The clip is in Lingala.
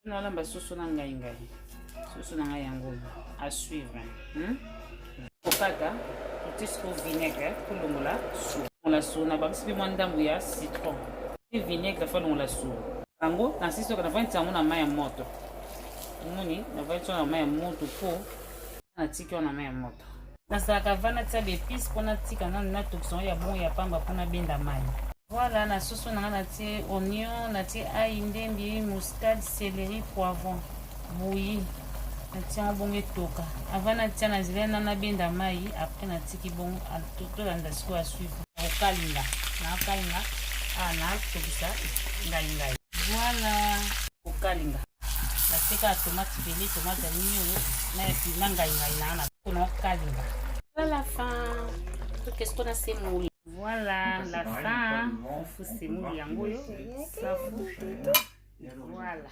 Nalamba soso na ngai ngai. Soso na ngai yango à suivre. Kokata totie sikoyo vinaigre kolongola su. Longola su na bakisi mpe mwa ndambo ya citron. Vinaigre fa longola su. Yango nasisi soka navandisa yango na mai ya moto. Omoni navandisa na mai ya moto mpo natiki wana na mai ya moto. Nasalaka va natia ba épices mpo natika nanu natokisa yango ya bongo ya pamba mpo nabenda mai. Voilà, na soso na nga natie oignon, natie ail, ndembi, muscade, céleri, poivron, bouilli. Natie yango bongo etoka. Avant natia na nzela na nabenda mai, après natiki bongo tolanda sikoyo à suivre. Kokalinga, nakalinga, ah natokisa ngai ngai. Voilà, kokalinga. Natie kaka tomate pelée, tomate ya nini oyo na ya piment ngai ngai na na na kokalinga. Voilà la fin. Qu'est-ce qu'on a semoule? Voilà la fin. Fufu semoule yango oyo. Safu. Voilà.